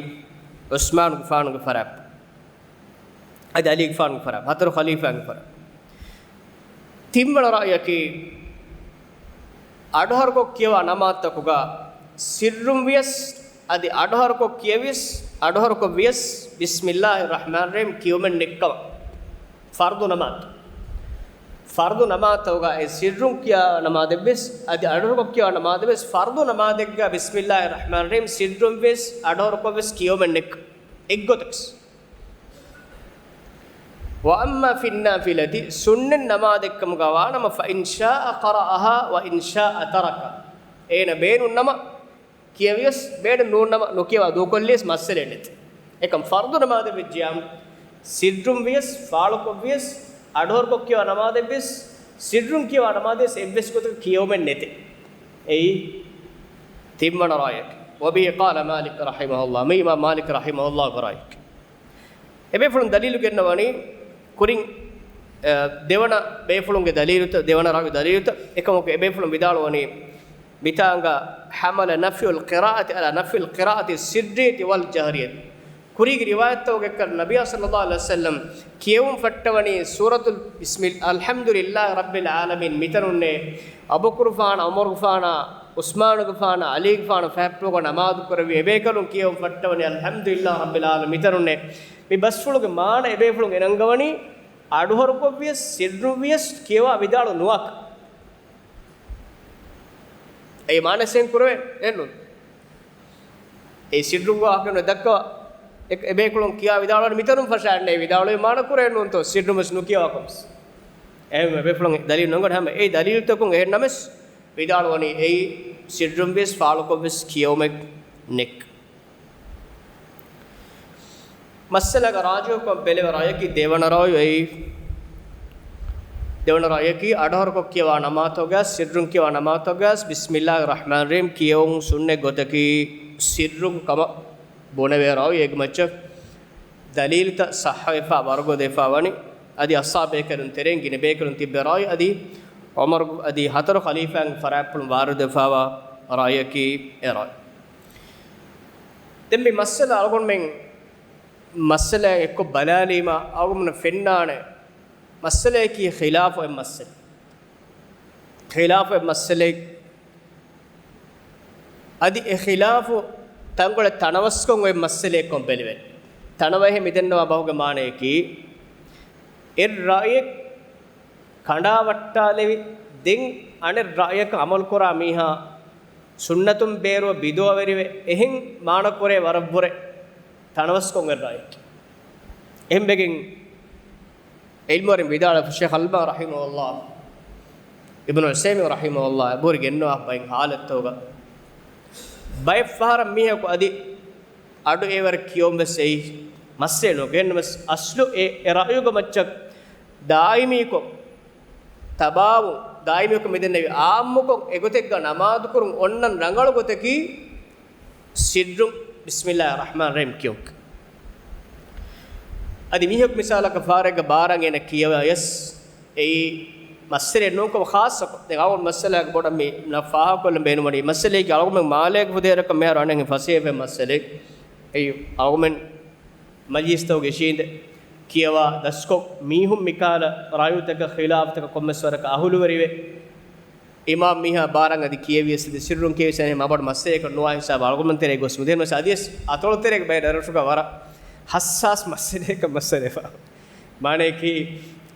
ޢުސްމާނުގެފާނުގެ ފަރާތްޕުޅުން. އަދި ޢަލީގެފާނުގެ ފަރާތް، ހަތަރު ޚަލީފާގެ ފަރާތް. ތިންވަނަ ރައުޔަކީ، އަޑުހަރުކޮށް ކިޔަވާ ނަމާދުތަކުގަ ސިއްރުން ވިޔަސް، އަދި އަޑުހަރުކޮށް ކިޔަވިޔަސް، އަޑުހަރުކޮށް ވިޔަސް، بسم الله الرحمن الرحيم ކިޔުމެއް ނެއްކަމަށް. ފަރުޟު ނަމާދު. ފަރުޟު ނަމާދުތަކުގަ އެ ސިއްރުން ކިޔާ ނަމާދެއްވެސް، އަދި އަޑުހަރުކޮށް ކިޔާ ނަމާދެއްވެސް، ފަރުޟު ނަމާދެއްގަ بسم الله الرحمن الرحيم ސިއްރުން ވިޔަސް، އަޑުހަރުކޮށް ވިޔަސް ކިޔުމެއް ނެއްކަ. އެއްގޮތަކަސް. وأما في النافلة، ސުންނަތް ނަމާދެއްކަމުގަ ވާނަމަ، فإن شاء قرأها وإن شاء ترك، އޭނަ ބޭނުން ނަމަ ކިޔަވިޔަސް، ބޭނުން ނޫން ނަމަ ނުކިޔަވާ ދޫކޮށްލިޔަސް މައްސަލައެއް ނެތި. އެކަމް ފަރުޟު ނަމާދެއް ވެއްޖިޔާމު، ސިއްރުން ވިޔަސް، ފާޅުކޮށް ވިޔަސް، އަޑުހަރުކޮށް ކިޔަވާ ނަމާދެއް ވިޔަސް، ސިއްރުން ކިޔަވާ ނަމާދެއް ވިޔަސް، އެއްވެސް ގޮތަކަށް ކިޔެވުމެއް ނެތި. އެއީ ތިންވަނަ ރާޔަކީ. وبه قال مالك رحمه الله، މީ އިމާމް މާލިކް ރަޙިމަހުﷲ ގެ ރާޔަކީ. އެބޭފުޅުން ދަލީލު ގެންނަވަނީ ކުރިން، އަ، ދެވަނަ ބޭފުޅުންގެ ދަލީލުތައް، ދެވަނަ ރާވީ ދަލީލުތައް، އެކަމަކު އެބޭފުޅުން ވިދާޅުވަނީ މިތާނގަ حمل نفي القراءة على نفي القراءة السرية والجهرية. ކުރީގެ ރިވާޔަތްތަކުގެ އެއްކަން ނަބިއްޔާ ޞައްލަﷲު ޢަލައިހި ވަސައްލަމް ކިޔެވުން ފައްޓަވަނީ ސޫރަތުލް ބިސްމި، الحمد لله رب العالمين މިތަނުންނޭ އަބޫބަކުރުފާނާ، ޢުމަރުގެފާނާ، ޢުސްމާނުގެފާނާ، ޢަލީގެފާނު ފާތްޕުޅުގަ ނަމާދު ކުރެއްވި އެބޭކަލުން ކިޔެވުން ފައްޓަވަނީ الحمد لله رب العالمين މިތަނުންނޭ. މި ބަސްފުޅުގެ މާނަ އެބޭފުޅުން އެނަންގަވަނީ އަޑުހަރުކޮށްވިޔަސް، ސިއްރުންވިޔަސް ކިޔަވާ ވިދާޅު ނުވާކަން. އެއީ މާނަ ސެން ކުރެވޭ އެއްނު. އެ ސިއްރުން ވާހަކަ ނުދައްކަވާ، އެ، އެބޭކުޅުން ކިޔާ ވިދާޅުވަނީ މިތަނުން ފަށާންނޭ ވިދާޅުވި މާނަ ކުރޭ ނޫންތޯ، ސިއްރުން ވެސް ނުކިޔަވާކަން ވެސް. އެހެން އެބޭފުޅުން ދަލީލު ނަންގަން ހަމަ އެ ދަލީލުތަކުން އެހެން ނަމަވެސް ވިދާޅުވަނީ އެއީ ސިއްރުން ވެސް ފާޅުކޮށް ވެސް ކިޔެވުމެއް ނެއް. މައްސަލަގަ ރާޖިޙުކޮށް ބެލެވޭ ރައުޔަކީ ދެވަނަ ރައުޔު އެއީ، ދެވަނަ ރައުޔަކީ އަޑުހަރުކޮށް ކިޔަވާ ނަމާދުތަކުގަސް، ސިއްރުން ކިޔަވާ ނަމާދުތަކުގަސް، بسم الله الرحمن الرحيم ކިޔެވުން ސުންނަތް ގޮތަކީ ސިއްރުން ކަމަށް ބުނެވޭ ރައުޔު. އޭގެ މައްޗަށް ދަލީލުތައް ޞައްޙަވެފަ ވަރުގަދަވެފަ ވަނީ، އަދި އަޞްޙާބު ބޭކަލުން ތެރެއިން ގިނަ ބޭކަލުން ތިއްބެވި ރައުޔު، އަދި ޢުމަރު އަދި ހަތަރު ޚަލީފާގެ ފަރާތްޕުޅުން ވާރިދުވެފަވާ ރައުޔަކީ އެ ރައުޔު. ދެން މި މައްސަލަ އަޅުގަނޑުމެން މައްސަލައާ އެއްކޮށް ބަލާލީމަ، އަޅުގަނޑުމެންނަށް ފެންނާނެ މައްސަލަޔަކީ ޚިލާފު އޮތް މައްސަލަ. ޚިލާފު އޮތް މައްސަލައެއް. އަދި އެ ޚިލާފު ތަންކޮޅެއް ތަނަވަސްކޮށް އޮތް މައްސަލައެއްކަން ބެލެވޭ. ތަނަވަހެއް މިދެންނަވާ ބަހުގެ މާނަޔަކީ، އެއް ރައުޔެއް ކަނޑާވައްޓާލެވި، ދެން އަނެއް ރައުޔަކަށް ޢަމަލުކުރާ މީހާ ސުންނަތުން ބޭރުވެ ބިދުޢަވެރިވެ، އެހެން މާނަކުރޭ ވަރަށްވުރެ ތަނަވަސްކޮށް އޮތް ރައުޔެއް. އެހެންވެގެން ޢިލްމުވެރިން ވިދާޅުވެފަ، ޝޭޚް އަލްބާނީ ރަޙިމަހުﷲ، އިބްނު ޢުޘައިމީން ރަޙިމަހުﷲ އެބަހުރި ގެންނަވާ ބައެއް ޙާލަތްތަކުގަ ބައެއް ފަހަރަށް މީހަކު އަދި އަޑު އެވަރަށް ކިޔަވަން ވެސް އެއީ މައްސަލައެއް ނޫން. އެހެންނަމަވެސް އަސްލު އެ، އެ ރައުޔުގެ މައްޗަށް ދާއިމީކޮށް، ތަބާވުން، ދާއިމީކޮށް މިދެންނެވި ޢާއްމުކޮށް އެގޮތެއްގަ ނަމާދުކުރުން އޮންނަން ރަނގަޅު ގޮތަކީ ސިއްރުން ބިސްމިﷲ ރަޙްމާން ރަޙީމް ކިޔުން. އަދި މީހަކު މިސާލަކަށް ފަހަރެއްގަ ބާރަށް އޭނަ ކިޔަވަޔަސް، އެއީ މައްސަލައެއް ނޫންކަމަށް ޚާއްޞަކޮށް، ދެން އަޅުގަނޑު މައްސަލައަކަށް ބޮޑަށް މި ފާހަގަކޮށްލަން ބޭނުންވަނީ، މައްސަލައަކީ އަޅުގަނޑުމެން މާލެއަކަށް ފުދޭ ވަރަކަށް މިހާރު އަނެއްހެން ފަސޭހަވެ މައްސަލައެއް. އެއީ އަޅުގަނޑުމެން މަޖިލީސްތަކުގަ އިށީނދެ ކިޔަވާ ދަސްކޮށް، މީހުން މިކަހަލަ ރައުޔުތަކަށް ޚިލާފުތަކަށް ކޮންމެސް ވަރަކަށް އަހުލުވެރިވެ، އިމާމް މީހާ ބާރަށް އަދި ކިޔެވިޔަސް އަދި ސިއްރުން ކިޔެވިޔަސް އެހެން މާބޮޑު މައްސަލައަކަށް ނުވާ ހިސާބަށް އަޅުގަނޑުމެން ތެރޭ ގޮސް މިދެން މައްސަލަ އަދިވެސް އަތޮޅު ތެރޭގެ ބައެއް ރަށްރަށުގަ ވަރަށް ހައްސާސް މައްސަލައަކަށް މައްސަލަ ވެފަ. މާނަޔަކީ،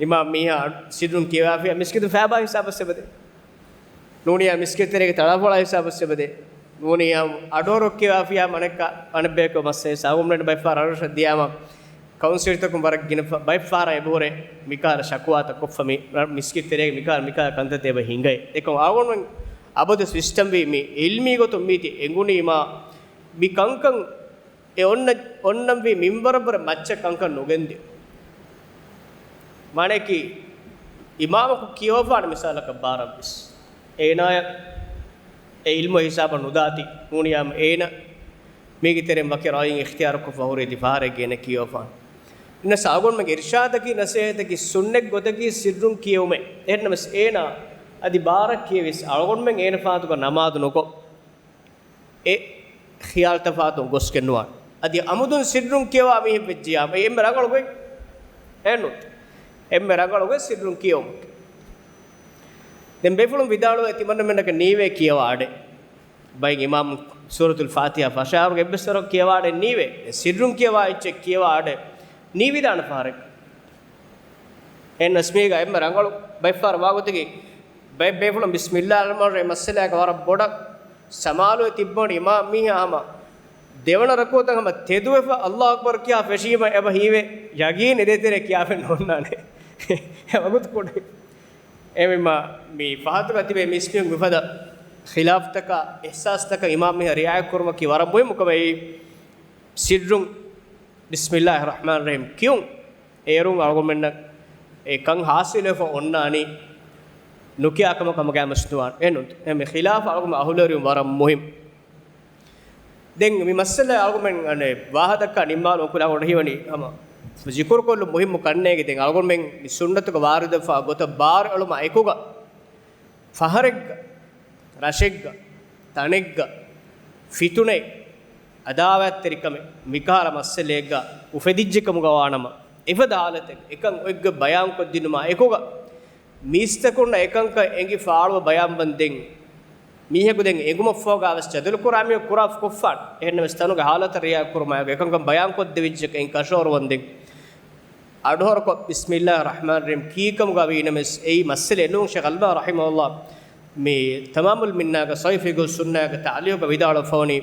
އިމާމް މީހާ ސިއްރުން ކިޔަވާފިޔާ މިސްކިތުން ފައިބާ ހިސާބަށް އެބަދޭ. ނޫނިޔާ މިސްކިތް ތެރޭގެ ތަޅާފޮޅާ ހިސާބަށް އެބަދޭ. ނޫނިޔާ އަޑުހަރު ކިޔަވާފިޔާ މަނެއްކާ އަނެއްބަޔަކު މައްސަލަ ހިސާބުން ބައެއް ފަހަރަށް ދިޔާމަ ކައުންސިލްތަކުން ވަރަށް ގިނަ ފަ-، ބައެއް ފަހަރަށް އެބަހުރޭ މިކަހަލަ ޝަކުވާތައް ކޮށްފަ މި ރަ-، މިސްކިތް ތެރޭގެ މިކަހަލަ މިކަހަލަ ކަންތައްތައް އެބަ ހިނގައޭ. އެކަމް އަޅުގަނޑުމެން އަބަދު ސިސްޓަމް ވީ މި އިލްމީ ގޮތުން މީތި އެނގުނީމާ މި ކަންކަން އެ އޮންނަ، އޮންނަންވީ މިންވަރަށްވުރެ މައްޗަށް ކަންކަން ނުގެންދިޔުން. މާނައަކީ، އިމާމަކު ކިޔަވާފާނެ މިސާލަކަށް ބާރަށްވެސް، އޭނާޔަށް އެ އިލްމު ހިސާބަށް ނުދާތީ، ނޫނިޔާމަ އޭނަ މީގެ ތެރެއިން ވަކި ރައީ އިޚްތިޔާރުކޮށްފަ ހުރީ ތި ފަހަރެއް ގޭނެ ކިޔަވާފާނެ. އިންނަސް އަޅުގަނޑުމެންގެ އިރްޝާދަކީ ނަސޭހަތަކީ ސުންނަތް ގޮތަކީ ސިއްރުން ކިޔެވުމޭ. އެހެންނަމަސް އޭނާ އަދި ބާރަށް ކިޔެވިޔަސް އަޅުގަނޑުމެން އޭނަ ފާތުގަ ނަމާދު ނުކޮށް، އެ ޚިޔާލު ތަފާތުން ގޮސްގެން ނުވާނެ. އަދި އަމުދުން ސިއްރުން ކިޔަވާ މީހެއް ވެއްޖިޔާމަ، އެ އެންމެ ރަނގަޅު ގޮތް. އެހެންނު؟ އެންމެ ރަނގަޅު ގޮތް ސިއްރުން ކިޔެވުމަކީ. ދެން ބޭފުޅުން ވިދާޅުވޭ ތިމަންނަމެންނަކަށް ނީވޭ ކިޔަވާ އަޑެއް. ބައިން އިމާމް ސޫރަތުލް ފާތިހާ ފަށާއިރުގަ އެއްވެސް ވަރަކަށް ކިޔަވާ އަޑެއް ނީވޭ. ސިއްރުން ކިޔަވާ އެއްޗެއް ކިޔަވާ އަޑެއް ނީވިދާނެ ފަހަރެއް. އެހެންނަސް މީގަ އެންމެ ރަނގަޅު ބައެއް ފަހަރަށް ވާގޮތަކީ، ބައެއް ބޭފުޅުން ބިސްމިއްލާހި ރަޙްމާނި ރަޙީމް މައްސަލައިގަ ވަރަށް ބޮޑަށް ސަމާލުވެ ތިއްބަވަނީ އިމާމް މީހާ ހަމަ ދެވަނަ ރަކުޢަތަށް ހަމަ ތެދުވެފަ އައްލާހު އަކްބަރު ކިޔާ ފެށީމަ އެބަ ހީވޭ ޔަގީން އެދޭތެރޭ ކިޔާފައެއް ނޯންނާނެ. އެ ވަގުތު ކުޑަ. އެހެންވީމަ މި ފަހަތުގަ ތިބޭ މިސްކިތުން މިފަދަ ޚިލާފްތަކާ އިޙްސާސްތަކަށް އިމާމް މީހާ ރިޢާޔަތް ކުރުމަކީ ވަރަށް މުހިއްމު ކަމެއް. ސިއްރުން ބިސްމިއްލާހި ރަޙްމާނި ރަޙީމް ކިޔުން އޭރުން އަޅުގަނޑުމެންނަށް އެ ކަން ހާސިލުވެފަ އޮންނާނީ ނުކިޔާ ކަމަކަށް ހަމަގައިމުވެސް ނުވާނެ. އެހެންނު؟ އެހެން މި ޚިލާފަށް އަޅުގަނޑު އަހުލުވެރިވުން ވަރަށް މުހިއްމު. ދެން މި މައްސަލަ އަޅުގަނޑުމެން އަނެއް ވާހަކަ ދައްކާ ނިންމާލުމަށް ކުލަ އަޅުގަނޑު ހީވަނީ ހަމަ ޒިކުރުކޮށްލުން މުހިއްމު ކަންނޭނގެ. ދެން އަޅުގަނޑުމެން މި ސުންނަތުގަ ވާރިދުވެފަ ގޮތަށް ބާރު އެޅުމާ އެކުގަ ފަހަރެއްގަ، ރަށެއްގަ، ތަނެއްގަ، ފިތުނައެއް، އަދާވާތްތެރިކަމެއް މިކަހަލަ މައްސަލައެއްގަ އުފެދިއްޖެކަމުގަ ވާނަމަ، އެފަދަ ހާލަތެއް އެކަން އޮތްގޮތް ބަޔާންކޮށްދިނުމާ އެކުގަ، މީސްތަކުންނަށް އެކަންކަން އެނގި ފާޅުވެ ބަޔާންވަންދެން، މީހަކު ދެން އެނގުމަށްފަހުގަވެސް ޖަދަލު ކުރާ މީހަކު ކުރާ ކޮށްފާނެ. އެހެންނަމަވެސް ތަނުގެ ހާލަތަށް ރިޢާޔަތް ކުރުމާއެކު އެކަންކަން ބަޔާންކޮށްދެވިއްޖެކަން ކަށަވަރުވަންދެން. އަޑުހަރުކޮށް، ބިސްމިއްލާހި ރަޙްމާނި ރަޙީމް ކީކަމުގަ ވީނަމަވެސް، އެއީ މައްސަލައެއް ނޫން. ޝޭޚް އަލްބާނީ ރަޙިމަހުﷲ މި ތަމާމުލް މިންނާގަ ޞައީޙު ފިޤުހު ސުންނާގެ ތަޢުލީޤުގަ ވިދާޅުވެފަވަނީ،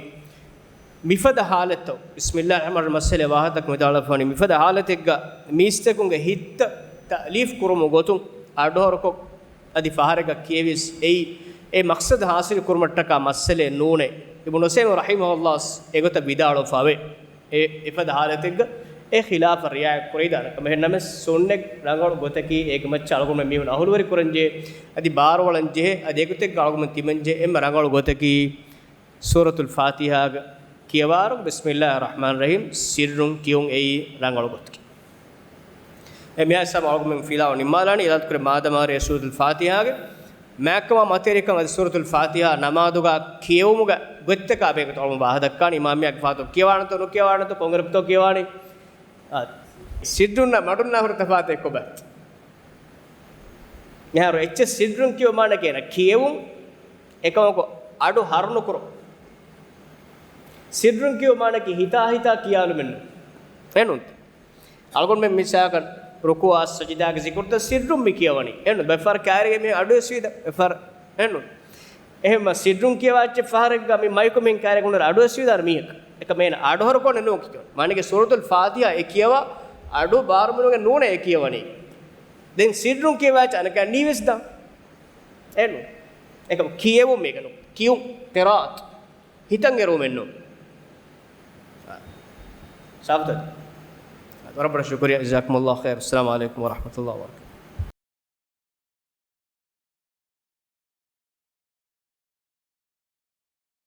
މިފަދަ ހާލަތު، ބިސްމިއްލާހި ރަޙްމާނި ރަޙީމް މައްސަލައެއް ވާހަކަ މިދާޅުވެފަވަނީ، މިފަދަ ހާލަތެއްގަ މީސްތަކުންގެ ހިތްތައް ތައުލީފް ކުރުމުގެ ގޮތުން އަޑުހަރުކޮށް، އަދި ފަހަރެއްގަ ކިޔެވިޔަސް އެއީ އެ މަޤްޞަދު ޙާޞިލު ކުރުމަށްޓަކާ މައްސަލައެއް ނޫނޭ. އިބްނު ޢުޘައިމީން ރަޙިމަހުﷲ އެގޮތަށް ވިދާޅުވެފަވޭ. އެ، އެފަދަ ޙާލަތެއްގަ އެ ޚިލާފަށް ރިޢާޔަތް ކުރެވިދާނެ ކަމަށް. އެހެންނަމަވެސް ސުންނަތް ރަނގަޅު ގޮތަކީ އޭގެ މައްޗަށް އަޅުގަނޑުމެން މީހުން އަހުލުވެރި ކުރަންޖެހޭ، އަދި ބާރުއަޅަންޖެހޭ، އަދި އެގޮތެއްގަ އަޅުގަނޑުމެން ތިބެންޖެހޭ. އެންމެ ރަނގަޅު ގޮތަކީ ސޫރަތުލް ފާތިޙާގަ ކިޔަވާއިރު ބިސްމިއްލާހި ރަޙްމާނި ރަޙީމް ސިއްރުން ކިޔުން އެއީ ރަނގަޅު ގޮތަކީ. އެ މިހާ ހިސާބަށް އަޅުގަނޑުމެން ފިލާވަ ނިންމާލާނީ. އިރާދަކުރޭ މާދަމާ ރޭ ސޫރަތުލް ފާތިޙާގެ މާތްކަމާ މަތިވެރިކަން އަދި ސޫރަތުލް ފާތިޙާ ނަމާދުގަ ކިޔެވުމުގެ ގޮތްތަކާ ބެހޭގޮތަށް އަޅުގަނޑު ވާހަކަ ދައްކާނީ. އިމާމް މީހާގެ ފާތު ކިޔަވާނެތޯ ނުކިޔަވާނެތޯ، ކޮންއިރަކުތޯ ކިޔަވާނީ. އާ، ސިއްރުންނާ މަޑުންނާ ހުރި ތަފާތެއް ކޮބާ؟ މިހާރު އެއްޗެއް ސިއްރުން ކިޔުމާނަކީ އޭނަ ކިޔެވުން، އެކަމަކު އަޑު ހަރުނުކުރުން. ސިއްރުން ކިޔުމާނަކީ ހިތާ ހިތާ ކިޔާލުމެއްނު. އެނުން. އަޅުގަނޑުމެން މިސާލަކަށް ރުކޫޢާ ސަޖިދާގެ ޒިކުރުތައް ސިއްރުން މި ކިޔަވަނީ. އެނުން. ބައެއްފަހަރަށް ކައިރީގަ މީހުން އަޑުވެސް ވީދާ. ބައެއްފަހަރަށް. އެނުން. އެހެންމަ ސިއްރުން ކިޔަވާ އެއްޗެއް ފަހަރެއްގަ މި މައިކު މިހެން ކައިރިގަ އަޑުވެސް ވީދާނެ މީހަކަށް. އެކަމް އޭނަ އަޑުހަރުކޮށް ނޫން ކިޔަވަނީ. މާނައަކީ ސޫރަތުލް ފާތިޙާ އެ ކިޔަވާ އަޑު ބާރުމިނުގެ ނޫނޭ އެ ކިޔަވަނީ. ދެން ސިއްރުން ކިޔަވާ އެއްޗެއް އަނެއްކާ ނީވެސް ދާނެ. އެނުން. އެކަމް ކިޔެވުން މީގަ ނޫން. ކިޔުން، ޤިރާޢަތު. ހިތަށް އެރުވުމެއްނޫން. ސާފުތަ؟ ވަރަށް ބޮޑަށް ޝުކުރިއްޔާ. ޖަޒާކުމުﷲ ޚައިރް. އައްސަލާމު ޢަލައިކުމް ވަރަޙްމަތުﷲ ވަބަރަކާތުހު.